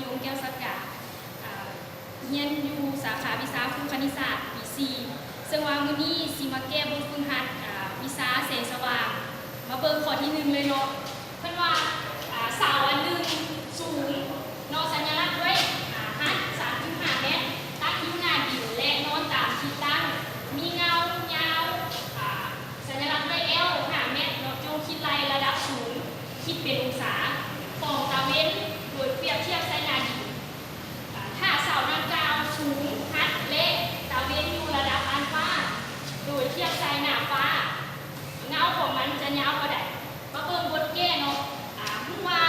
ຍງ ແກ້ວສັກດາ ອາ ຮຽນຢູ່ສາຂາວິຊາຄູຄະນິດສາດ ປີສີ່ ເຊິ່ງວ່າມື້ນີ້ຊິມາແກ້ບົດຝຶກຫັດ ອາ ວິຊາແສງສະຫວ່າງ ມາເບິ່ງຂໍ້ທີໜຶ່ງເລີຍເນາະ. ເພິ່ນວ່າ ອາ ເສົາອັນໜຶ່ງສູງເນາະ ສັນຍະລັກດ້ວຍ ອາ ຮັດ ສາມຈຸດຫ້າແມັດ ຕັ້ງຢູ່ໜ້າດິນ ແລະ ນອນຕາມທິດຕັ້ງ ມີເງົາຍາວ ອາ ສັນຍະລັກດ້ວຍແອວ ຫ້າແມັດເນາະ ຈົ່ງຄິດໄລ່ລະດັບສູງ ຄິດເປັນອົງສາ ຂອງຕາເວັນ ໂດຍປຽບທຽບໃສ່ໜ້າດິນ. ອາ ຖ້າເສົາດັ່ງກ່າວສູງຮັດ ແລະ ຕາເວັນຢູ່ລະດັບອັນຟ້າ ໂດຍທຽບໃສ່ໜ້າຟ້າ ເງົາຂອງມັນຈະຍາວເທົ່າໃດ? ມາເບິ່ງບົດແກ້ເນາະ. ອາ ຮູ້ວ່າ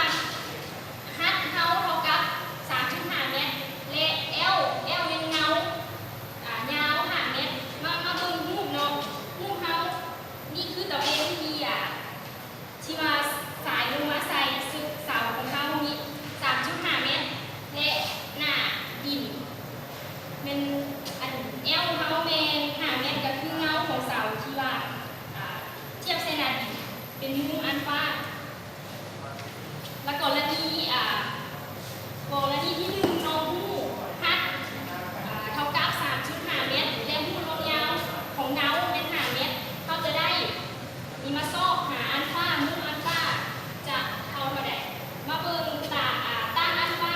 ຮັດເຮົາເທົ່າກັບ ສາມຈຸດຫ້າແມັດ ແລະ ແອວ ແອວແມ່ນເງົາ ອາ ຍາວຫ້າແມັດ. ມາ ມາເບິ່ງຮູບເນາະ ຮູບເຮົາ ນີ້ຄືຕາເວັນທີ່ ອາ ທີ່ວ່າສາຍລົງມາໃສ່ເສົາຂອງເຮົານີ້ ສາມຈຸດຫ້າແມັດ ແລະ ໜ້າດິນແມ່ນ ອັນ ແອວເຮົາແມ່ນຫ້າແມັດ ກໍຄືເງົາຂອງເສົາທີ່ວ່າ ອາ ທຽບໃສ່ໜ້າດິນ ເປັນມຸມອັນຟ້າ. ແລະ ກໍລະນີ ອາ ກໍລະນີທີໜຶ່ງເນາະ ຮູ້ຮັດ ອາ ເທົ່າກັບ ສາມຈຸດຫ້າແມັດ ແລະ ຮູ້ຄວາມຍາວຂອງເງົາແມ່ນຫ້າແມັດ ເຮົາຈະໄດ້ ນີ້ມາຊອກຫາອັນຟ້າ ມຸມອັນຟ້າຈະເທົ່າເທົ່າໃດ? ມາເບິ່ງຕາ ອາ ຕັ້ງອັນຟ້າ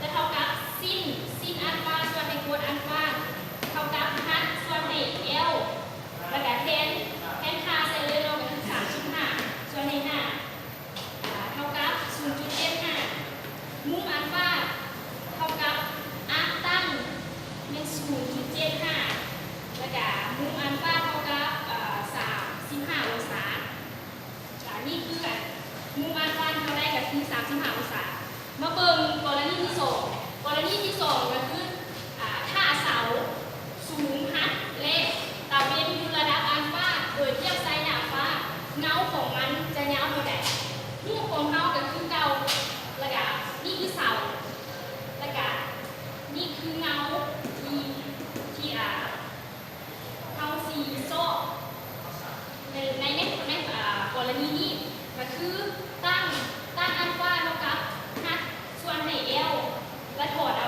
ຈະເທົ່າກັບຊິ້ນ ຊິ້ນອັນຟ້າສ່ວນໃຫ້ໂຄດອັນຟ້າ ເທົ່າກັບຮັດສ່ວນໃຫ້ແອວ ແລ້ວກະແທນ ແທນຄ່າໃສ່ເລີຍເນາະ ກໍຄືສາມຈຸດຫ້າສ່ວນໃຫ້ຫ້າ ອາ ເທົ່າກັບສູນຈຸດເຈັດຫ້າ ມຸມອັນຟ້າເທົ່າກັບອັກຕັ້ງແມ່ນສູນຈຸດເຈັດຫ້າ ແລ້ວກະມຸມອັນຟ້າເທົ່າກັບ ອາ ສາມສິບຫ້າອົງສາ. ອາ ນີ້ຄື ອາ ມຸມອັນຟ້າທີ່ເຮົາໄດ້ກໍຄືສາມສິບຫ້າອົງສາ. ມາເບິ່ງກໍລະນີທີສອງ ກໍລະນີທີສອງກໍຄື ອາ ຖ້າເສົາສູງຮັດ ແລະ ຕາເວັນຢູ່ລະດັບອັນຟ້າ ໂດຍທຽບໃສ່ໜ້າຟ້າ ເງົາຂອງມັນຈະຍາວເທົ່າໃດ? ຮູບຂອງເຮົາກໍຄືເກົ່າ ລະກະນີ້ຄືເສົາ ລະກະນີ້ຄືເງົາທີ່ ທີ່ ອາ ເຮົາຊິຊອກໃນ ໃນ ໃນ ໃນ ອາ ກໍລະນີນີ້ ກໍຄືຕັ້ງ ຕັ້ງອັນຟ້າເທົ່າກັບຮັດສ່ວນໃຫ້ແອວ ແລະ ຖອນ